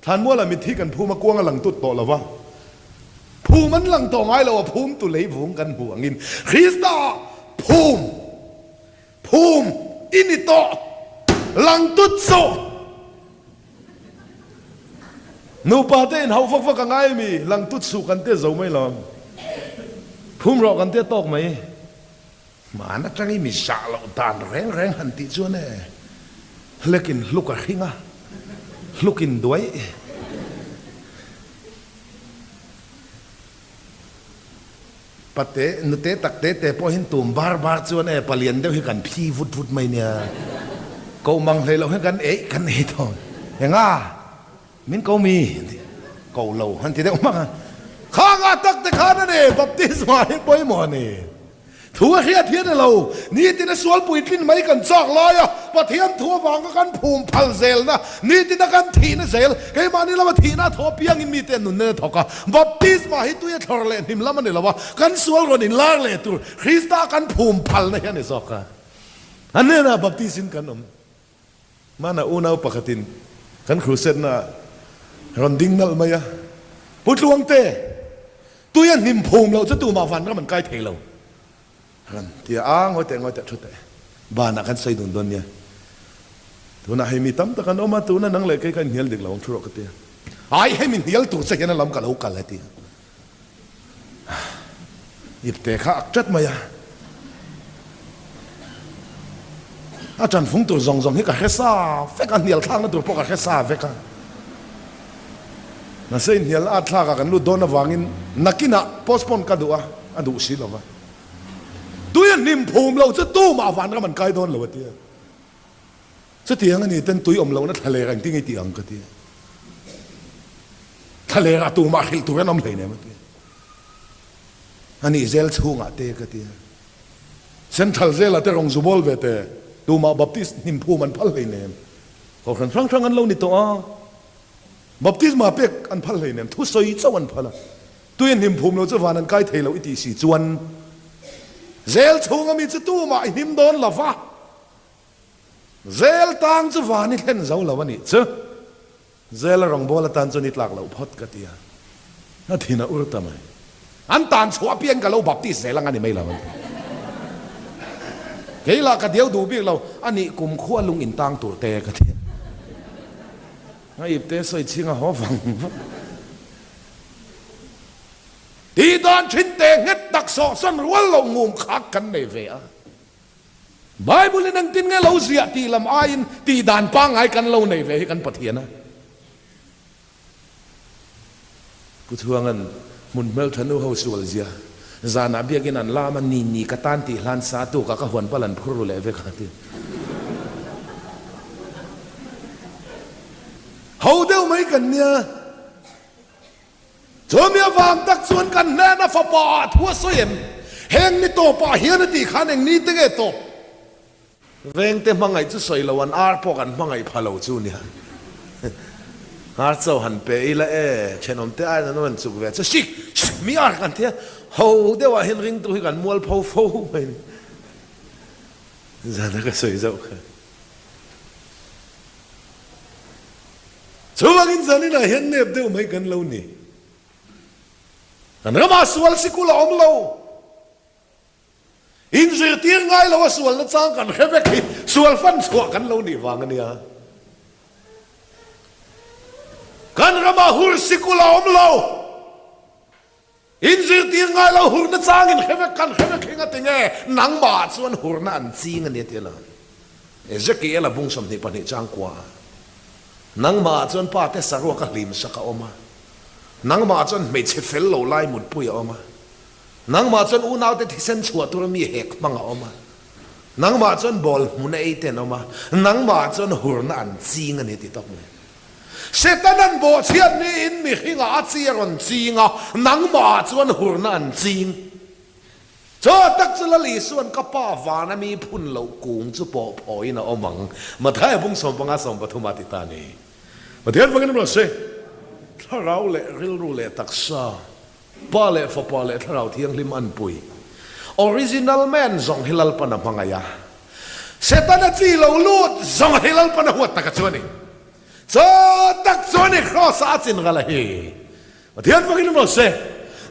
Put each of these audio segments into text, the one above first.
Thlanmualah mitthi kan phum a, kuang a lang tut tawh lo va. Phum an lang tawh ngai lo a, phum tu lei vung kan hmu angin Krista ah phum, phum i ni tawh, lang tut suh. Nupa te inhauh vak vak a ngai mi, lang tut suh kan tia zo mai lo. Phum rawh kan tia tawk mai. Hman atang i mi zah loh dan reng reng han tih chuan e, hlekin hluk a hring a, hlukin duai. Pate, nute tak te te pawh hin tum bar bar chuan e, palian deuh hi kan phi vut vut mai nia. Koh mang hlei loh hian kan eih kan ei tawh. Enga? Min ko mi? Ko lo han ti deuh hmak a. Khanga tak te khan a ni, baptisma hi pawimawh a ni. Thu a hriat hian a lo, nitin a sual puitlin mai kan chak lai a, Pathian thu avanga kan phum phal zelna, nitina kan thihna zel, keimahni lama thihna a thawh apiangin mite an nunna a thawk a. Baptisma hi tui a thlawr leh hnim lam a ni lo a, kan sual rawn inlar leh tur Krista kan phum phalna hi a ni zawk a. A hnenah baptis-in kan awm. Hmana unau pakhatin kan crusade-na ah rawn ding nalh mai a, Pu Tluangte, tui a hnim phum loh chu tumah vanram an kai thei lo. Rawn ti a, a ngawi teh ngawi teh thu teh, banah kan sawi dun dawn nia. Tunah hei mi tam tak an awm a, tuna nang leh kei ka inhnial dik lo ang thu rawh ka ti a. Ai, hei mi hnial tur che hian a lam ka lo kal a ti a. Ipte kha ak chat mai a. A tanfung tur zawng zawng hi ka hre sa vek a, hnial thlakna tur pawh ka hre sa vek a. Mahse inhnial at thlakah kan lut dawn avangin nakinah postpone ka duh a, a duh si lova. Tui a hnim phum lo chu tumah vanram an kai dawn lo a ti a. Chutiang a ni ten tui awm lohna thlaler engtin nge tih ang ka ti a. Thlaler ah tumah hrilh tur an awm hleinem a ti a. A nih zel chhungah te ka ti a. Central zelah te rawng zu bawl ve te tumah Baptist hnim phum an phal hleinem. Kohhran hrang hrang an lo ni tawh a. Baptisma pek an phal hleinem, thusawi chauh an phal a. Tui a hnim phum lo chu van an kai thei lo i tih si chuan zel chhunga mi chu tumah i hnim dawn lo va. Zel tang chu van i thlen zo lo a nih chu. Zela rawngbâwl atan chuan i tlak loh phawt ka ti a. A thin a ur ta mai. An tan chhuah apiang ka lo baptist zel ang a ni mai lo an ti. Kei lah ka diau duh bik lo, a nih kum khua lung in tang tur te ka ti a. A ip te sawi chhing a haw vang vang. Tih dan thin te nghet tak sawhsawn rual lo ngum khak kan nei ve a. Bible in engtin nge lo ziah tih lam aiin tih dan pangngai kan lo nei ve hi kan Pathian a. Pu Chhuanga'n hmun hmeltha nu ho sual zia zanah biakin an lam a, ni ni ka tan tih hlan sa tukah ka huan pal an phur ru leh vek a ti. Ho deuh mai kan nia. Chumi avang tak chuan kan hnena fapa ah thu a sawi em? Heng ni tawpah hian a tih khan eng ni te nge tawp? Vengte hmangaih chu sawi lo, an ar pawh kan hmangaih pha lo chu nia. Ar chaw han pe ila e, thenawmte aiin an rawn chuk ve chu sik sik mi ar kan tia, ho deuhah hian ringtu hi kan mual pho fo mai ni. Zana ka sawi zauh kha. Chuvangin zaninah hian nep deuh mai kan lo ni. Kan ramah sual sikul a awm lo. Inzirtir ngai lo a sualna chang kan hre vek hi sual fan chhuah kan lo nih vang a nia. Kan ramah hur sikul a awm lo. Inzirtir ngai lo hurna changin hre vek kan hre vek hi nga tinge nangmah chuan hurna an ching a ni a ti a lo. Ezekiel a bung 22 chang kua a, Nangmah chuan pa te saruak a hlim sak a awm a, nangmah chuan hmeichhe fel lo lai mutpui a awm a, nangmah chuan unaute thisen chhuah tura mi hek hmang a awm a, nangmah chuan bawl hmun a ei te an awm a, nangmah chuan hurna an ching a ni a ti tawp mai. Setanan bawhchhiat niin mihringah a chi a rawn ching a, nangmahah chuan hurna an ching. Chaw tak chu Lal Isua'n ka Pa vana mi phun loh kung chu pawh phawiin a awm ang, Mathaia bung 15 13 a ti ta a ni. Pathian fangin rawh se, Thlarau leh rilru leh taksa, Pa leh Fapa leh Thlarau Thianghlim an pui. Original man zawng hi Lalpan a hmangaih a, Setana chi lo lut zawng hi Lalpan a huat taka chu a ni. Chaw tak chuan i hrawt. Kraws ah a chin ral a hi. Pathian fakin rawh se.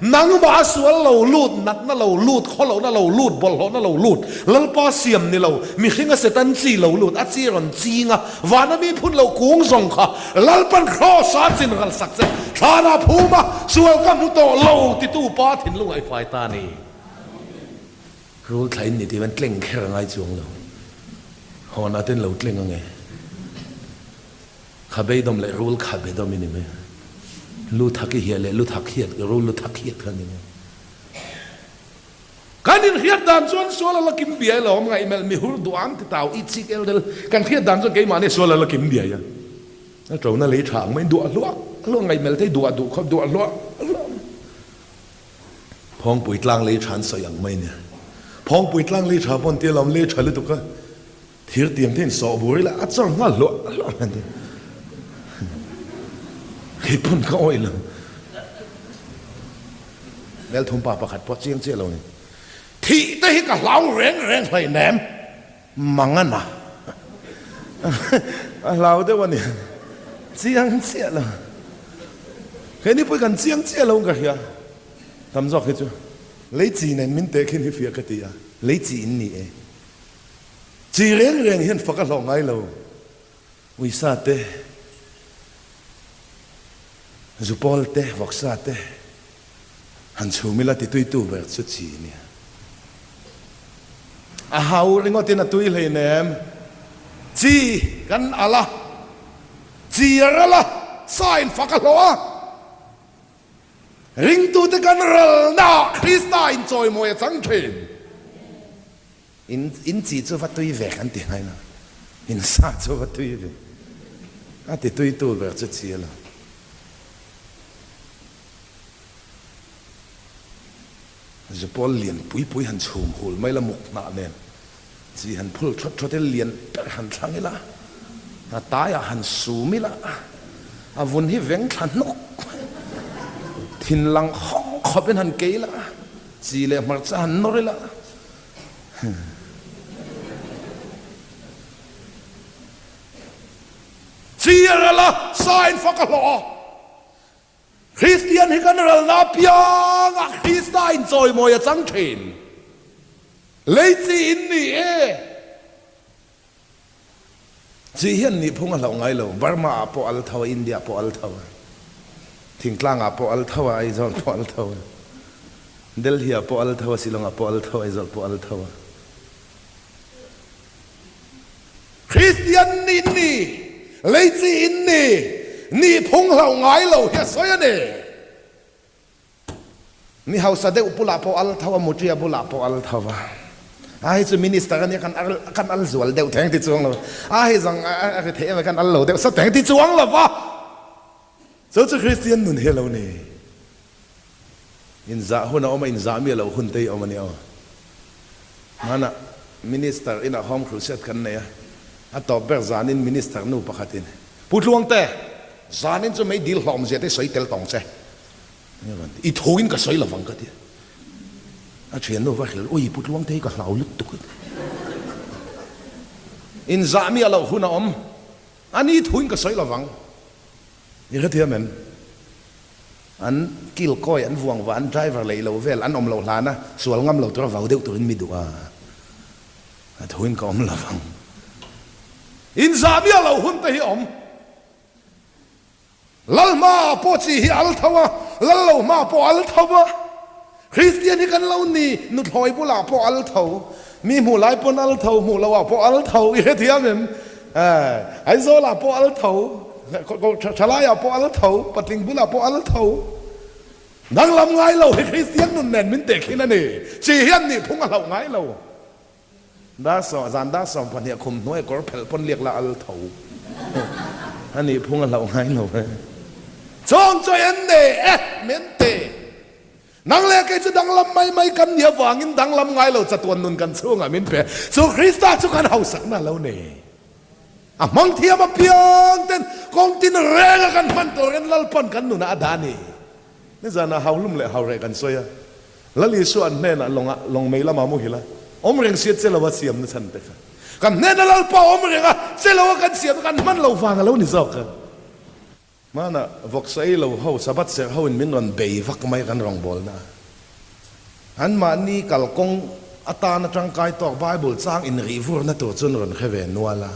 Nangmah a sual lo lut, natna lo lut, khawlohna lo lut, bawlhhlawhna lo lut, Lalpa siam ni lo, mihringa Satan chi lo lut, a chi rawn ching a, vana mi phun lo kung zawng kha Lalpan Kraws ah a chin ral sak che. Thlanah phum a, sual ka hmu tawh lo titu pa thinlung a i fai ta a ni. Rul thla in ni tih hian tleng kher a ngai chuang lo. Hawnah ten lo tleng ange. Kha beidawm leh rul kha bedawm i ni mai. Lu thak i hiah leh lu thak hiat, rul lu thak hiat kha ni mai. Kan inhriat dan chuan sual a la kim biai lo, ngaihmelh mihur duh ang ti tau i chik el del. Kan hriat dan chuan keimahni sual a la kim biai a. A ṭona lei ṭha ang mai, duah hluah hluah ngaihmelh thei duah duh khawp duah hluah hluah. Phawngpui tlang lei ṭha an sawi ang mai nia. Phawngpui tlang lei ṭha pawh an tia lo, lei ṭha lutuk a thir tiang te in sawh bur ila a chawr nghal hluah hluah mai an ti. Kei pawn ka awih lo. Melthum pa pakhat pawh chiang chiah lo ni. Thih te hi ka hlau reng reng hleinem. Mangana a hlau deuh a ni. Chiang chiah lo. Keini pawh kan chiang chiah lo ka hria. Tam zawk hi chu lei chi nen min teh khin hi fiah ka ti a. Lei chi in ni e. Chi reng reng hian fak a hlawh ngai lo. Uisa te, zupawl te, vawksa te han chhum ila tituitu ber chu chi a nia. A hau ringawtin a tui hleinem. Chi kan al a, chi a ral a, sa in fak a hlawh a. Ringtute kan ralnaah Krista in chawimawi a chang thin. In in chi chu va tui ve kan ti ngai lo, in sa chu va tui ve. A ti tui tu ber chu chi a lo. Zupawl lian pui pui han chhum hul mai la muk hnah nen chi han phul thawt thawt ila lian ber han thlang ila, a taiah han sum ila, a vun hi veng thla hnawk thin lang hawng khawpin han kei ila, chi leh hmarcha han nawr ila. Chiar a sign fak a hlawh a, Kristian hi kan ralna apianga Krista in chawimawi a chang thin. Lei chi in ni e. Chi hian nihphung a hlauh ngai lo. Burma ah pawh al tho a, India pawh al tho a, Thingtlang ah pawh al tho a, Aizawl pawh al tho a, Delhi ah pawh al tho a, Shillong ah pawh al tho a, Aizawl pawh al tho a. Kristian nih ni, lei chi in ni, nihphung hlauh ngai lo hi a sawi a ni. Mi hausa deuh bulah pawh al tho a, Mutria bulah pawh al tho a. A hei chu minister a nia kan al kan al zual deuh theng ti chuang lo. A hei zawng a ri theih em kan al lo deuh sa theng ti chuang lo va. Chu chu Kristian nun hi a lo ni. Inzah hun a awm a, inzah mi a lo hun te hi a awm a nia aw. Hmanah minister inah home crusade kan nei a, a tawp ber zanin minister nu pakhatin, Pu Tluangte, zanin chu meidil hlawmzia te sawi tel tawng che. I thuin ka sawi lovang ka ti a. A thiannu va hrilh, Ui, Pu Tluangte hi ka hlau lutuk a ti. Inzah miah loh hun a awm. A ni thuin ka sawi lovang. I hrethiam em? An kilkawi, an vuangva, an driver leh ilo vel an awm loh hlana sual ngam lo tura vau deuh turin mi duh a. A thuin ka awm lovang. Inzah miah loh hun te hi a awm. Lal hmaah pawh chi hi al tho a, lal lo hmaah pawh al tho a. Kristian hi kan lo ni, nuthlawi bulah pawh al tho, mi hmuh lai pawn al tho, hmuh loh ah pawh al tho, i hrethiam em? Aizawl ah pawh al tho, thalai ah pawh al tho, patling bulah pawh al tho. Danglam ngai lo hi Kristian nun nen min tehkhin a ni. Chi hian nihphung a hlauh ngai lo. Dar sawm, zan dar 12 khum hnuai kawr phelh pawn liak la al tho a nih phung a hlauh ngai lo e. Chawng chawi an nei e, men te. Nang leh kei chu danglam mai mai kan nih avangin danglam ngai lo chatuan nun kan chhungah min pe. Chu Krista chu kan hausakna a lo nei. A hmang thiam apiang ten kawng tin reng a kan hman turin Lalpan kan nunah a dah a ni. Nizanah hauhlum leh haureh kan sawi a. Lal Isua an hnenah lawngah lawng mei lamah muhil a, awm reng sia che lo a siamna chhan te kha. Kan hnena Lalpa awm reng a, che lo a kan siamna kan hman lo vang a lo ni zawk a. Hmanah vawksa ei lo ho, Sabbath serh ho in min rawn bei vak mai kan rawngbawlna a. Anmahni kalkawng atana tangkai tawk Bible chang inrih vurna tur chuan rawn hre ve nual a.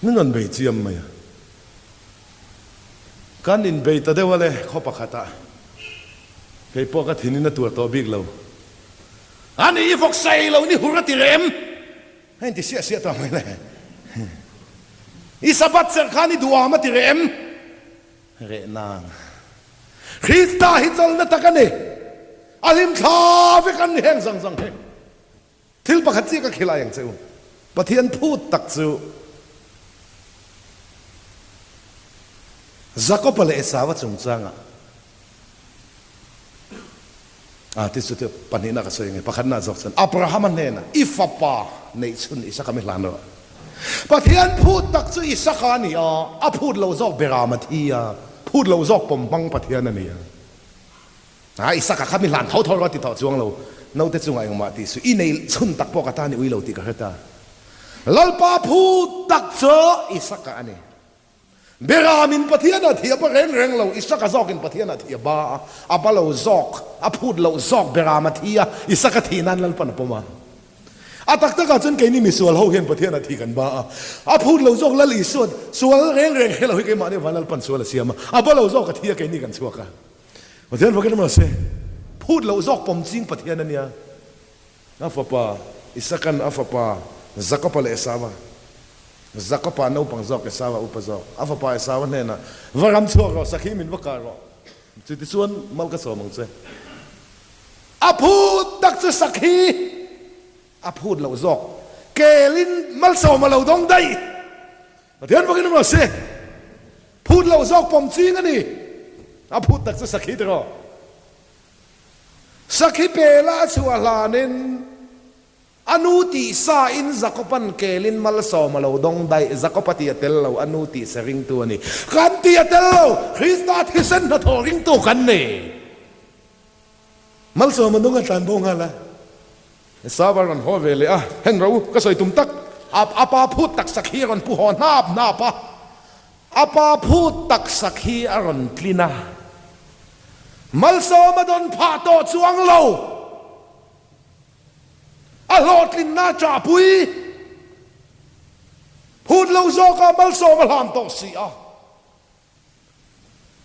Min rawn bei chiam mai a. Kan inbei ta deuh a le khaw pakhatah. Kei pawh ka thinin a tuar tawh bik lo. Ani i vawksa ei lo ni hur a ti rem. A inti siah siah ta mai le. I Sabbath serh khan i duham a ti reh em? Reh nang. Krista hi chawlhna tak a ni. A hlimthla vek an ni heng zang zang hi. Thil pakhat chiah ka khilai ang che u. Pathian phut tak chu Jakoba leh Esau-a chungchangah A ti chu pahnihna ka sawi nge, pakhatna zawk chuan Abrahama hnenah, I fapa neih chhun Isaka mi hlan rawh. Pathian phut tak chu Isaka a ni a, a phut lo zawk Berama thi a, phut lo zawk pawm hmang Pathian a ni a. A Isaka kha mi hlan tho tho rawh a ti tawh chuang lo, naute chungah engmah tih suh, i neih chhun tak pawh ka tan i ui lo tih ka hre ta. Lalpa phut tak chu Isaka a ni. Beramin Pathian a thiam a reng reng lo, Isaka zawkin Pathian a thi a ba a, a ba lo zawk, a phut loh zawk Beram a thi a, Isaka thih nan Lalpan a pawm a. A tak takah chuan keini misual ho hian Pathian a thi kan ba a, a phut lo zawk Lal Isua sual reng reng hre lo hi keimahni avang Lalpan sual a siam a, a ba lo zawk a thi a keini kan chhuak a. Pathian fakin emaw se, phut loh zawk pawm ching Pathian a nia. A fapa Isaka'n a fapa Jakoba leh Esauva, Jakoba naupang zawk Esauva upa zawk, a fapa Esauva hnenah, Va ram chhuak rawh, sakhi min va kah rawh, chutichuan mal ka sawm ang che. A phut tak chu sakhi a phut loh zawk, kelin malsawm a lo dawng daih. Pathian vakin emaw se, phut loh zawk pawm ching a ni. A phut tak chu sakhi ti rawh. Sakhi pela a chhuah hlanin a nu tih sa in Jakoban kelin malsawm a lo dawng daih. Jakob a tih a tel lo, a nu tih sa ringtu a ni. Kan tih a tel lo, Krista thisen hnathawh ringtu kan ni. Malsawm a nung a tlan bo nghal a. Esau a rawn haw ve leh a, Heng ro, ka sawi tum tak. A pa phut tak sakhi a rawn pu haw hnap hnap a. A pa phut tak sakhi a rawn tlin a. Malsawm a dawn phah tawh chuang lo. A hlawhtlinna a chahpui. Phut lo zawkah malsawm a hlan tawh si a.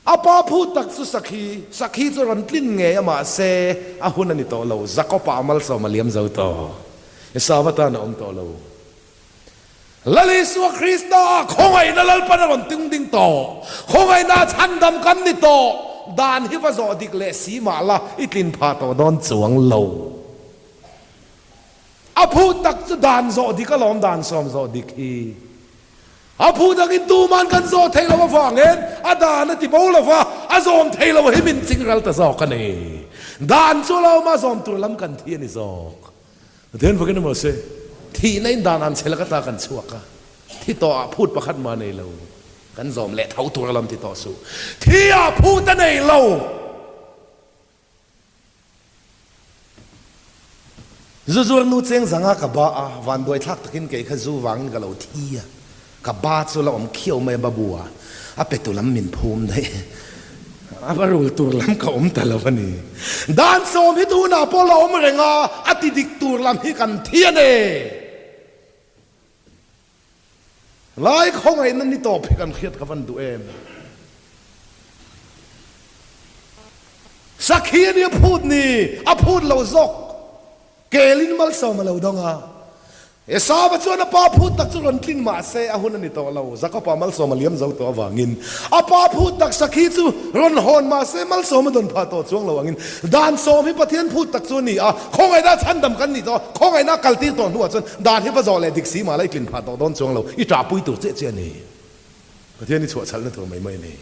A pa phut tak chu sakhi, sakhi chu rawn tlin ngei a mahse a hun a ni tawh lo. Jakob-a a malsawm a liam zo tawh. Esau-a tan a awm tawh lo. Lal Isua Krista ah khawngaihna Lalpan a rawn tung ding tawh. Khawngaihna a chhandam kan ni tawh. Dan hi va zawh dik leh si mah la, i tlin phah tawh dawn chuang lo. A phu tak chu dan zawh dik alawm, dan sawm zawh dik hi. A phu dangin tuman kan zawh theih loh avangin a dan a ti bo lo va, a zawm theih loh hi min ching ral ta zawk a ni. Dan chu alawm a zawm tur lam kan thi a ni zawk. Pathian fakin emaw se, thihna in dan an chhe laka ta kan chhuak a, thi tawh ah phut pakhat mah a nei lo, kan zawm leh tho tur alawm ti tawh suh, thi ah phut a nei lo. Zu zuar nu cheng zanga ka ba a, vanduai thlak takin kei kha zu vangin ka lo thi a, Ka ba chu la awm khiau mai a babu a, a petu lam min phum daih. A va rul tur lam ka awm ta lo a ni. Dan sawm hi tunah pawh la awm reng a, a ti dik tur lam hi kan thi a ni. Lai khawngaihna ni tawp hi kan hriat ka van duh em. Sakhi a ni a phut ni, a phut lo zawk. Kelin malsawm a lo dawng a. Esauva chuan a pa phut tak chu rawn tling mah se a hun a ni tawh lo. Jakoba malsawm a liam zo tawh avangin a pa phut tak sakhi chu rawn hawn mah se malsawm a dawn phah tawh chuang lo angin dan sawm hi Pathian phut tak chu a ni a, khawngaihna chhandam kan nih tawh a, khawngaihna a kaltir tawh hnuah chuan dan hi va zawh leh dik si mah la i tlin phah tawh dawn chuang lo, i ṭahpui tur chiah chiah a ni. Pathian i chhuahchhalhna tur mai mai a ni.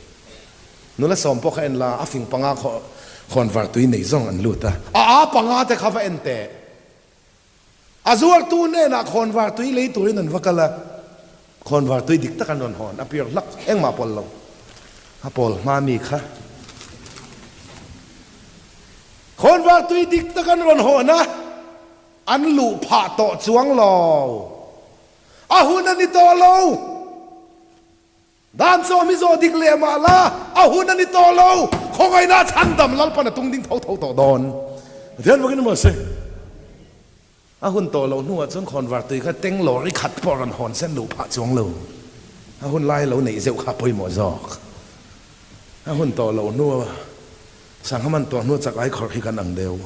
Nula sawm pawh kha en la, a fing panga khawn vartui nei zawng an lut a, a a panga te kha va en teh. A zuartu hnenah khawnvar tui lei turin an va kal a, khawnvar tui dik tak an rawn hawn, a pir hlak, engmah pawl lo, a pawl hma mi kha. Khawnvar tui dik tak an rawn hawn a, an luh phah tawh chuang lo, a hun a ni tawh lo. Dan sawm hi zawh dik leh mah la, a hun a ni tawh lo. Khawngaihna chhandam Lalpan a tung ding tho tho tawh dawn. Pathian vakin maw se? A hun tawh loh hnuah chuan khawnvar tui kha teng lawri khat pawh rawn hawn sen luh phah chuang lo. A hun lai lo neih zeuh kha a pawimawh zawk. A hun tawh loh hnua sangha man tawh hnua chak ai khawrh hi kan ang deuh.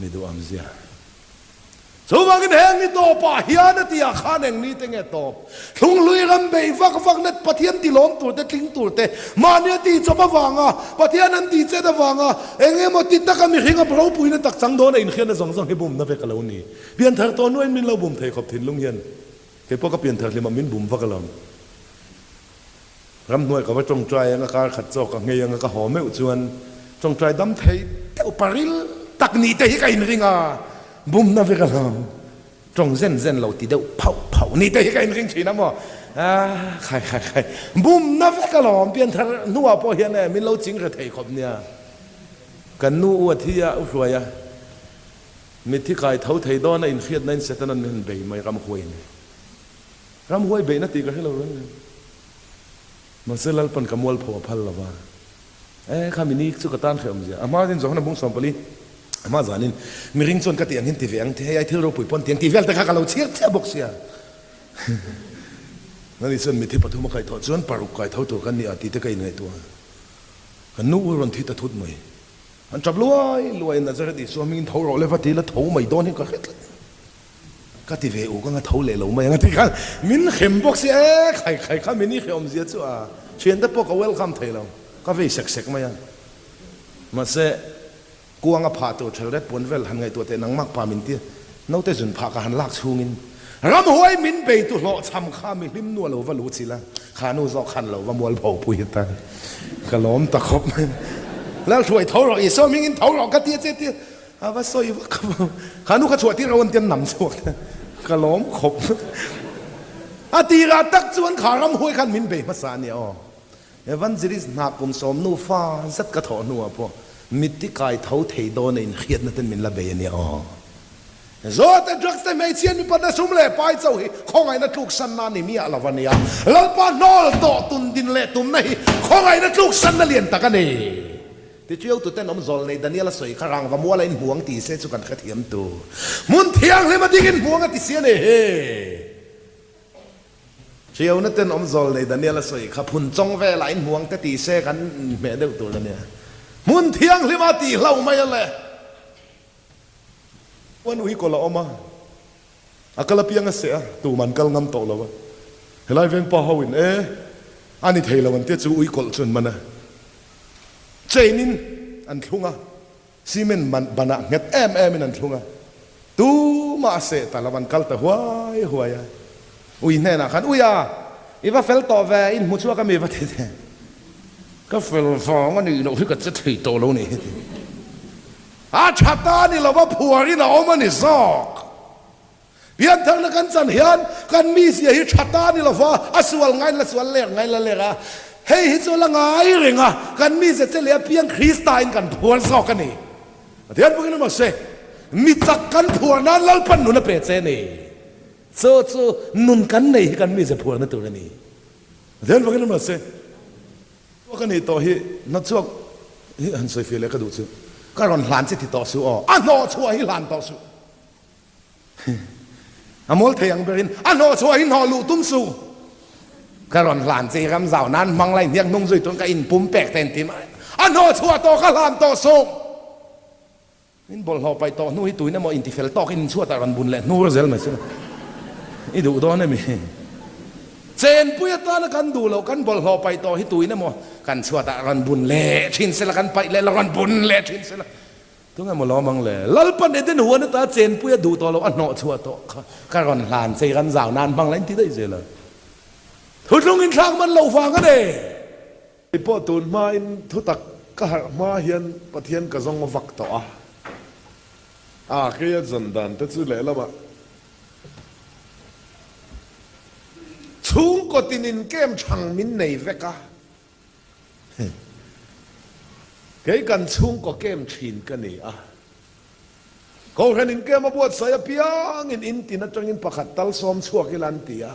Mi duham zia. Chuvangin heng ni tawpah hian a tihah khan eng ni te nge tawp? Thlunghlui ram bei vak vak net Pathian tilawm tur te tling tur te mahnia tih chawp avanga Pathian an tih chet avanga eng emaw ti taka mihring a ropuina tak chang dawn a inhriatna zawng zawng hi bumna vek a lo ni. Pianthar tawh nuain min lo bum thei khawp thinlung hian kei pawh ka pianthar hlimah min bum vak alawm. Ramhnuai ka va tawngtai anga kar khat chaw ka nghei anga ka haw meuh chuan tawngtai dam thei deuh paril tak nih te hi ka inring a, bumna vek a hlawm tawng zen zen lo ti deuh phauh phauh nih te hi ka inring thin a maw ah khai khai khai bumna vek a lawm pianthar hnuah pawh hian e min lo ching re thei khawp nia kan nu u a thi a u hruai a mitthi kai tho thei dawn a inhriatna in Setanan min han bei mai ramhuai a ni ramhuai beihna tih ka hre lo reng reng. Mahse Lalpan ka mualpho a phal lova, E, kha mi ni chu ka tan hreh awmzia. A hma in Johana bung 14, a hma zanin miring chuan ka tih ang hin ti ve ang ti, hei ai thil ropui pawn ti ang tih vel te kha ka lo chhiar chiah bawk sia. Nani chuan mithi pathum a kaihthawh chuan paruk kaitho tur kan ni a tih te ka inngaihtuah a. Kan nu u rawn thi ta thut mai. An tap luai luai Nazareth Isua hmingin tho rawh le va ti la tho mai dawn hi ka hre tlat. Ka ti ve uk anga tho leh lo mai ang a ti khan min hrem bawk si e khai khai kha min i hrehawm zia chu a thiante pawh ka welcome thei lo ka vei sek sek mai a mahse kuanga phah tur thel ret puan vel han ngaihtuah teh nangmak pa min ti naute zun phah ka han lak chhungin ramhuai min bei tu hlawhchham kha mi hlim nu a lo va lu chil a kha nu zawk khan lo va mual pho pui ta ka lawm ta khawp mai Lalhruai tho rawh Isua hmingin tho rawh ka ti a che ti A va sawi vak a, kha nu kha chhuah tir lo an tian nam chhuak te ka lawm khawp. A tirah tak chuan kha ramhuai khan min bei hmasa a nia aw. Evangelist hna kum sawm nufa zet ka thawh hnuah pawh mitti kai tho thei dawn a inhriatna ten min la bei a nia aw. Zawte drugs te hmeichhia mipatna sum leh pai chauh hi khawngaihna tluksanna a ni miah lo a nia. Lalpa hnawl tawh tun din leh tumna hi khawngaihna tluksanna lian tak a ni. Tichiau tuten awm zawl nei Daniel a sawi kha rangva mual a inhmu ang ti se chu kan hrethiam tur. Hmun thianghlim a ding inhmu ang a ti si a ni hi. Chiauna ten awm zawl nei Daniel a sawi kha phun chawng velah inhmu ang te ti se kan inhmeh deuh tur a nia. Hmun thianghlim a tih hlauh mai a le. Puan ui kawlh a awm a, a kal apiang a seh a, tumah an kal ngam tawh lo a. Helai veng pa ho in e, a ni thei lo an tia chu ui kawlh chu an man a. Chain in an thlung a, cement man banah nghet em em in an thlung a, tumah a seh ta lo, an kal ta huai huai a. Ui hnenah khan, Ui a, i va fel tawh ve, in hmu chhuak a mi va ti teh. Ka fel vang a nih loh hi ka che thei tawh lo nih hi ti. A tha ta ni lo va phuarin a awm a ni zawk. Piantharna kan chan hian kan mizia hi tha ta ni lova, a sual ngain la sual lek ngain la lek a, hei hi chu la ngai reng a, kan mizia che leh apiang Krista in kan phuar zawk a ni. Pathian pawhin a se, mi chak kan phuar nan Lalpan nun a pe che a ni. Chu chu nun kan nei hi kan mizia phuarna tur a ni. Pathian pawhin a se. Chhuak a nih tawh hi, hnachhuak hi han sawi fir leh ka duh chu, ka rawn hlan che ti tawh suh aw, a hnawhchhuah hi hlan tawh suh. A mawl thei ang berin a hnawhchhuah hi hnawh luh tum suh. Ka rawn hlan che i ram zau nan hmang lai hniak hnung zui tun ka inpum pek te inti mai. A hnawhchhuah tawh ka hlan tawh suh. Min bawlhhlawh paih tawh hnu hi tuin emaw intifel tawkin inchhuatah rawn bun leh hnur zel mai chu i duh dawn emi? Chenpui atana kan duh loh kan bawlhhlawh paih tawh hi tuin emaw kan chhuatah rawn bun leh thin sela kan paih leh la rawn bun leh thin sela tunge maw lawm ang le? Lalpan Eden huan ata chenpui a duh tawh loh a hnawhchhuah tawh kha ka rawn hlan chei ram zau nan hmang la inti daih zel a thutlung inthlak man loh vang a ni. Kei pawh tun hmain thutak ka harh hma hian Pathian ka zawng vak tawh a, a keia zawn dan te chu lehlamah chhungkaw tinin kem thang min nei vek a, kei kan chhungkaw kem thin ka ni a. Kohhran inkem a buatsaih apiangin in tin atangin pakhat tal sawm chhuak ila an ti a.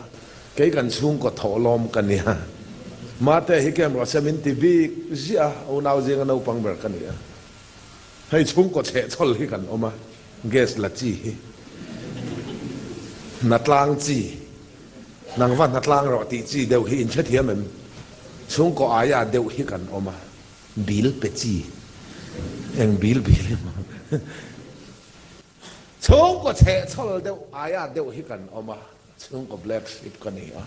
Kei kan chhungkaw thawhlawm ka nia. Mate hi kem rawh se min ti bik ziah a, unau zinga naupang ber ka ni a. Hei chhungkaw chhehchhawl hi kan awm a, gas la chi hi. Hnatlang chi, nang va hnatlang rawh tih chi deuh hi in hrethiam em? Chhungkaw aia deuh hi kan awm a, bil pe chi. Eng bil bil emaw. Chhungkaw chhehchhawl deuh aia deuh hi kan awm a, chhungkaw black sheep ka ni a.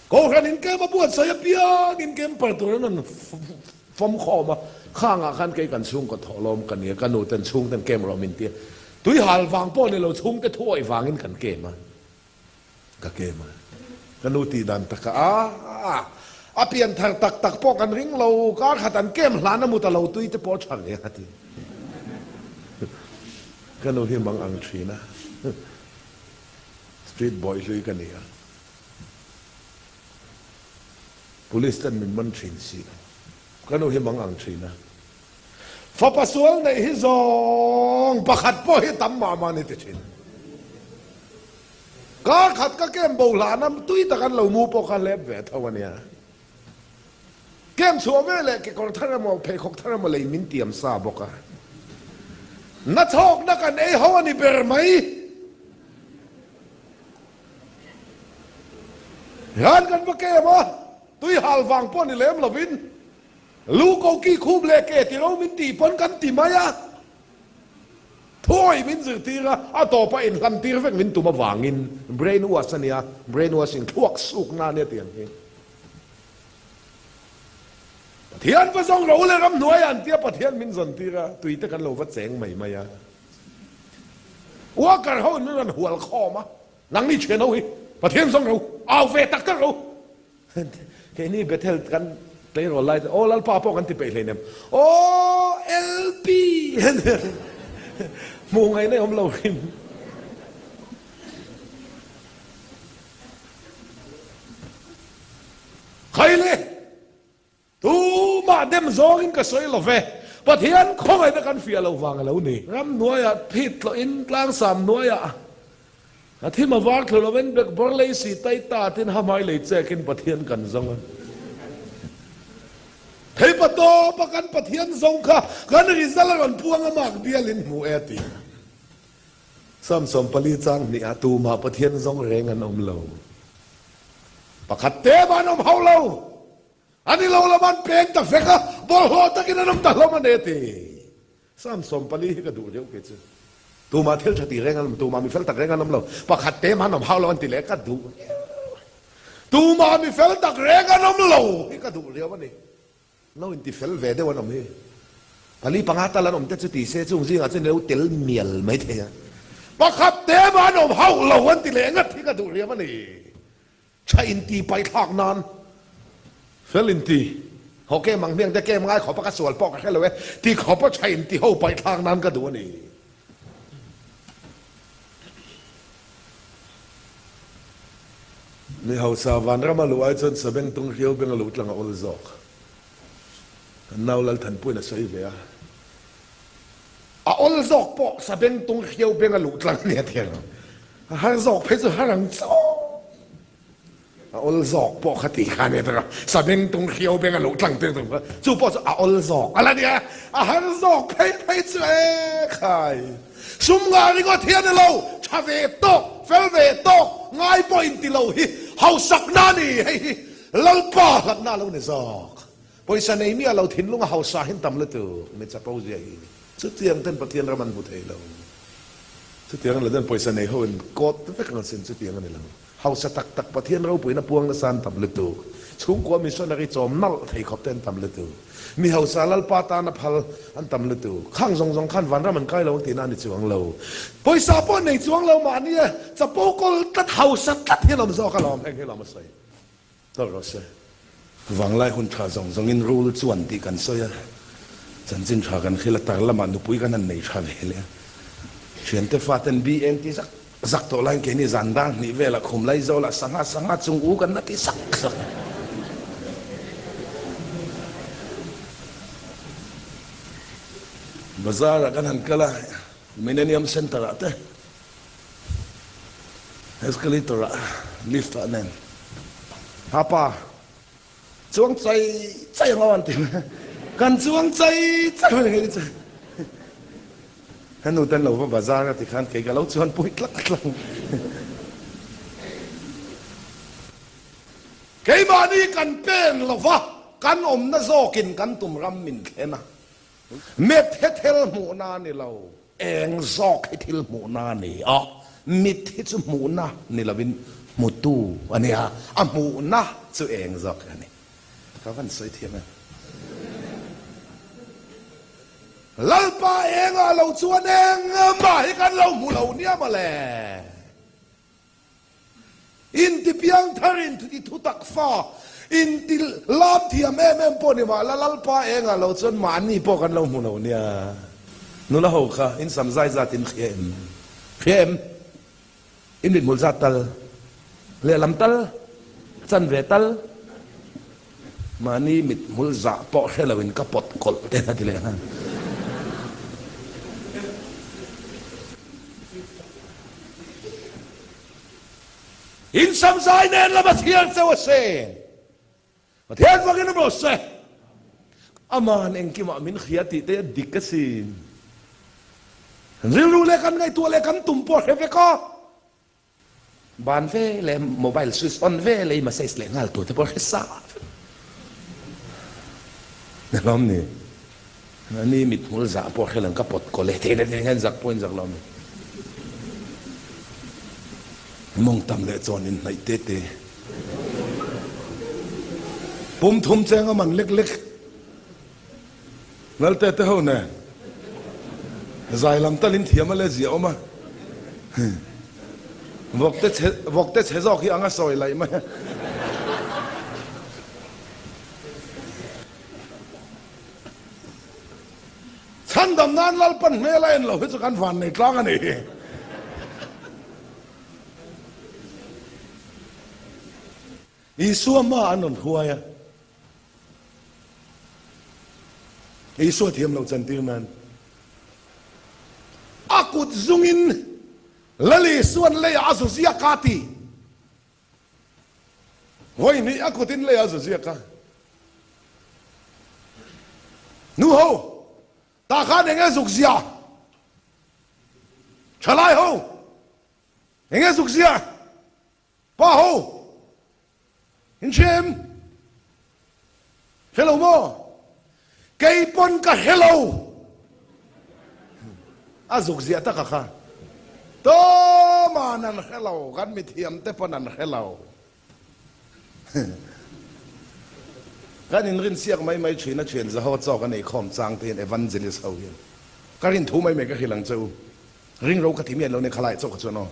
Kohhran inkem a buatsaih apiang inkem par tur an rawn fawm khawm a, khangah khan kei kan chhungkaw thawhlawm ka ni a, ka nu ten chhungten kem rawh min ti a, tuihal vang pawh ni lo chhungte thuawih vangin kan kem a. Ka kem a, ka nu tih dan taka a, a pian thar tak tak pawh kan ring lo, kar khat an kem hlan a mut a lo tui te pawh a tha ve a ti. Ka nu hi mang ang thin a, street boy hlui ka ni a, police ten min man thin si a, ka nu hi mang ang thin a, Fapa sual neih hi zawng pakhat pawh hi tam mah mah a ni ti thin. Kar khat ka kem bo hlana tui tak an lo mu pawh kha hlep ve tho a nia. Kem chhuah ve leh kekawr thar emaw pheikhawk thar emaw lei min tiam sa bawk a. Na chhawkna kan ei ho a ni ber mai. Hian kan va kem a, tui hal vang pawh ni lem lovin Lu ko ki khup leh ke ti ro min tih pawn kan ti mai a, thawi min zirtir a, a tawpah inhlan tir vek min tum avangin brain wash a nia, brain washing thluak sukna a nia tih ang hi. Pathian va zawng ro leh ramhnuaiah an tia Pathian min zawn tir a, tui te kan lo va cheng mai mai a. Worker ho in min rawn hual khawm a, nangni thian ho hi Pathian zawng ro, au ve tak tak ro. Keini Bethel kan tleirawl lai te, Aw Lalpa pawh kan ti peih hleinem, Aw LP! Hmuh ngaihna awm lo hrim. Khaile! Tumah dem zawngin ka sawi lo ve, Pathian khawngaihna kan fiah loh vang a lo ni. Ramhnuaiah phit tlawhin tlangsam hnuaiah a thim a var thlu lovin bekbawr lei si tai ta tin hamai lei chekin Pathian kan zawng a. Theipa tawpa kan Pathian zawng kha kan result a rawn puang a mak bialin hmu e a ti. Psalm 44 chang hnih ah tumah Pathian zawng reng an awm lo. Pakhat te mah an awm hauh lo. A ni lo lam an peng ta vek a, bawlhhlawh takin an awm ta hlawm a ni a ti. Psalm 14 hi ka duh deuh kei chu. Tumah thil tha ti reng an awm, tumah mi fel tak reng an awm lo. Pakhat te mah an awm hauh lo an ti leh ka duh riau. Tumah mi fel tak reng an awm lo hi ka duh riau a ni. Lo inti fel ve deuh an awm hi. Pali panga tal an awm te chu ti se chung zingah chuan i lo tel mial mai thei a. Pakhat te mah an awm hauh lo an ti leh ngat hi ka duh riau a ni. Tha inti paithlak nan fel inti haw kem ang hmiang te kem ngai khawp a ka sual pawh ka hre lo e ti khawp a tha inti ho paithlak nan ka duh a ni. Mi hausa vanram a luh ai chuan sabeng tung hriau beng a luh tlang a awl zawk. Kan nau Lalthanpuiin a sawi ve a. A awl zawk pawh sabeng tung hriau beng a luh tlang a nia ti ang. A har zawk phei chu har ang chaw. A awl zawk pawh kha ti kha nia tawk a, sabeng tung hriau beng a luh tlang tir tum kha chu pawh chu a awl zawk a la nia. A har zawk phei phei chu e khai. Sum ngah ringawt hi a ni lo, tha ve tawk, fel ve tawk, ngai pawh inti lo hi hausakna a ni hei hi Lalpa hlatna a lo ni zawk. Pawisa nei miah lo thinlung a hausa hin tam lutuk mi chapo zia hi chutiang ten Pathian ram an hmu thei lo. Chutiang a ni lo ten pawisa nei ho in kawt vek ang asin chutiang a ni lo. Hausa tak tak Pathian ropuina puang nasa an tam lutuk. Chhungkua missionary chawm nalh thei khawp te an tam lutuk. Mi hausa Lalpa tana phal an tam lutuk. Khang zawng zawng khan vanram an kai lo ang tihna a ni chuang lo. Pawisa pawh nei chuang lo mahnia chapo kawl tlat hausa tlat hi an awm zawk alawm heng hi lawm a sawi. Tawk rawh se. Vanglai hun tha zawng zawngin rul chuan tih kan sawi a, chanchin tha kan hrilh a, tar lamah nupui kan han nei tha ve leh a. Thiante faten BN ti zak zak tawh laiin keini zan dar hnih velah khum lai zawlah sangha sangha chung u kan la ti zak zak a. Bazar ah kan han kal a, Millennium Centre ah te. Escalator ah. Lift ah nen. Ha pa chuang chai chai ang aw an ti mai. Kan chuang chai chai mai ang chu. Ka nu ten lo va bazar a ti khan kei ka lo chuan pui tlak tlak. Keimahni kan pen lova kan awmna zawkin kan tum ram min thlen a. Met he thil hmuhna a ni lo. Eng zawk hi thil hmuhna a ni a, mit hi chu hmuhna ni lovin hmutu a nia, a hmuhna chu eng zawk hi a ni. Ka van sawi thiam em? Lalpa engah lo chuan engmah hi kan lo hmu lo nia mawle. Inti piangthar in i thutak fa, inti lam thiam em em pawh ni mah la Lalpa engah lo chuan mahni pawh kan lo hmu lo nia. Nula ho kha in sam zai zat in hria em? Hria em? In mithmul zat tal, lehlam tal, chanve tal, Mahni mithmul zah pawh hre loin ka pawt kawlh te a ti leh nghal. In samzai nen lama chhiar cheu a se. Pathian fakin awm rawh se. Aman engkimah min hria tih te a dik asin. Kan rilru leh kan ngaihtuah leh kan tum pawh a hre vek a. Ban ve leh mobile switch on ve leh i message leh nghal tur te pawh hre sa vek. Ni hlawm ni. Ani mithmul zah pawh hre lang ka pawt kaw leh thei na tin hian zak pawhin zak lo mi. Mawngtam leh chawn in hnaih te te. Pum thum cheng a man lek lek. Lalte te ho nen zai lam talin thiam a le zia awm a, vawkte chhe vawkte chhe zawk hi anga sawi laih mai a. Chhandam nan Lalpan hmel a en lo hi chu kan van nei tlang a ni hi. Isua hma an rawn hruai a. Isua thiam lo chantir nan a kut zungin Lal Isua'n leiah a zu ziak a ti. Vawi hnih a kutin leiah a zu ziak a. Nu ho, tah khan eng nge zuk zia? Thalai ho, eng nge zuk zia? Pa ho, in hre em? Hre lo maw? Kei pawn ka hre lo. A zuk ziah taka kha. Tawman an hre lo, kan mithiam te pawn an hre lo. Kan inrinsiak mai mai thin a thian zaho chaw kan eikhawm chang te hian evangelist ho hian ka rin thu mai mai ka hrilh ang che u. Ring ro ka ti miah lo nia khalai chaw kha chuan aw.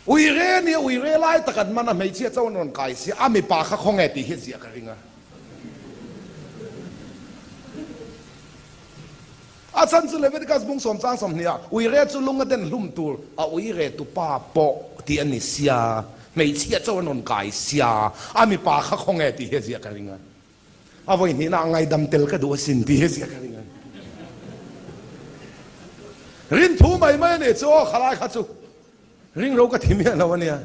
Uire nia uire lai tak an man a hmeichhia chaw an rawn kai sia a mipa kha khaw nge tih hi ziah ka ring a. A chhan chu Leviticus bung sawm chang 20 ah uire chu lung a den hlum tur a uire tu pa pawh tih a ni sia hmeichhia chaw an rawn kai sia a mipa kha khaw nge tih hi ziah ka ring a. A vawi hnihna a ngaidam tel ka duh asin tih hi ziah ka ring a. Rin thu mai mai a nih chu aw khalai kha chu ring ro ka thi miah lo a nia.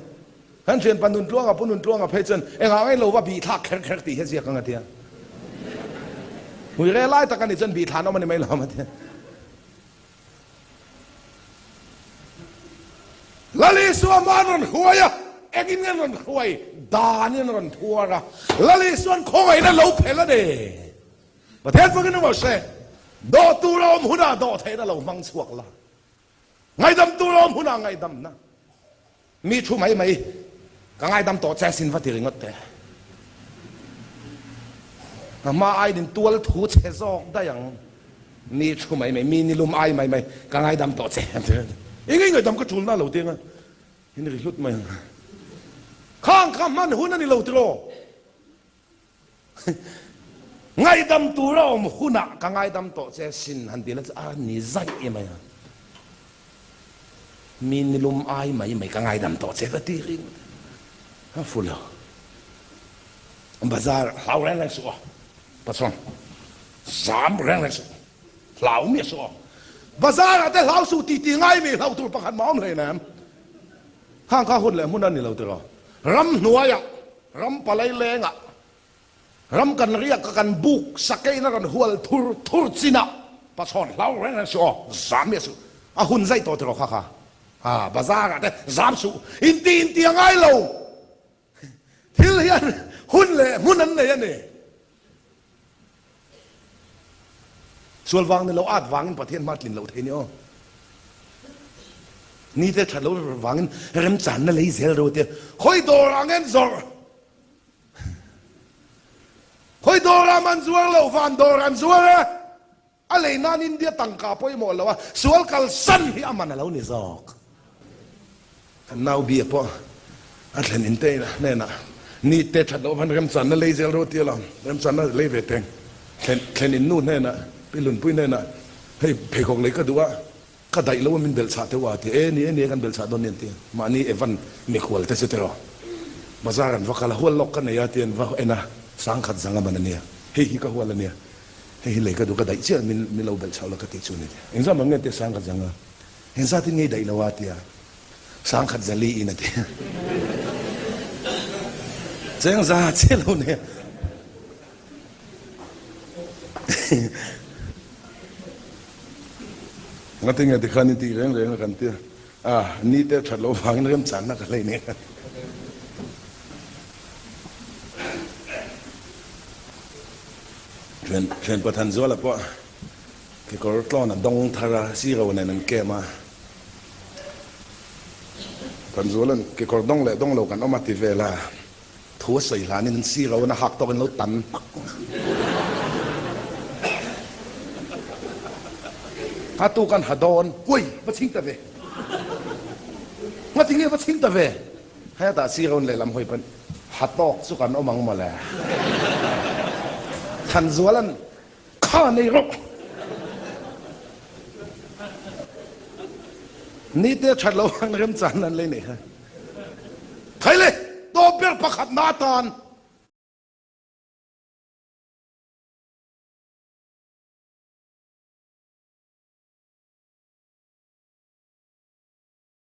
Kan thianpa Nuntluanga Pu Nuntluanga phei chuan engah ngai lo va bih thlak kher kher tih hi a ziak ang a tia. Hmui rel lai tak a nih chuan bih thlan awm a ni mai lo a tia. Lal Isua hma an rawn hruai a, engin nge an rawn hruai? Danin an rawn phuar a, Lal Isua'n khawngaihna lo phelh a ni. Pathian fakin awm rawh se. Dawh tur a awm hunah dawh theihna lo hmang chhuak la, ngaihdam tur a awm hunah ngaihdamna. Mi thu mai mai, ka ngaidam tawh che asin va ti ringawt teh. Ka hma aiin in tual thu chhe zawk daih ang. Mi thu mai mai, mi nilum ai mai mai, ka ngaidam tawh che. Eng nge ngaidam ka tul na lo tiang a, in ri hlut mai ang. Khang kha hman hun a ni lo tiraw? Ngaihdam tur a awm hunah ka ngaidam tawh che sin han tih na chu a ni zaih mai a. Mi nilum ai mai mai ka ngaidam tawh che ka ti ring a fu lo. Bazar hlau reng reng suh aw Pachuan zam reng reng suh hlau miah suh aw. Bazar ah te hlau suh tih tih ngai mi hlau tur pakhat mah awm hlei nem. Khang kha hun leh hmun a ni lo tiraw? Ram hnuaiah, ram palai lengah, ram kan riak a kan buk sakein a rawn hual thur thur chinah pachhawn hlau reng reng suh aw, zam miah suh. A hun zai tawh tiraw kha kha? Ha, bazar ah te zam suh, inti inti a ngai lo. Thil hian hun leh hmun an nei a ni. Sual vang ni lo at vangin Pathian hma tlin loh thei ni aw. Ni te that lo vangin remchanna lei zel ro te khawi dawr ang en zawrh. Khawi dawr ah man zuar lo van dawr an zuar e. A lei nan India tangka pawimawh lo a, sual kalsan hi a man a lo ni zawk. Kan nau bia pawh a thlen in te hnenah ni te that loh van remchanna lei zel rawh tia lo, remchanna lei ve teng. Thlen thlen in nu hnenah, Pi Lunpui hnenah hei pheikhawk lei ka duh a, ka daih lo a min belh chah teuh a ti e, ni e ni e kan belh chah dawn ni an ti a, mahni Evan mikhual te chu tiraw bazar an va kal a, hual lawk ka nei a ti an va en a, sangkhat zanga man a nia, hei hi ka hual a nia. Hei hi lei ka duh ka daih chiah min min lo belh chhoh la ka tih chu ni tia. Engzah mah nge tia sangkhat zang a? Engzat in ngei daih lo a tia. Sangkhat zali in a ti. Cheng za chiah lo nia. Ngatinge tikhan in tih reng reng a kan tia. A, ni te that loh vangin remchanna ka hlei nen. Thian, thian Pathan Zuala pawh kekawr tlawn a dawng thar a, zero nen an kem a. Pathan Zuala'n kekawr dawng leh dawng lo kan awm a ti vel a, thu a sawi hlanin an zero in a hak tawkin lo tan hmak. A tu kan ha dawn, Uai, va chhing ta ve. Ngatinge va chhing ta ve? Hetah zero in lehlam hawi pawn ha tawk chu kan awm ang mawle. Thanzuala'n kha nei rawh. Ni te that lo ang remchan an lei nei kha. Thaile, tawp ber pakhat na atan.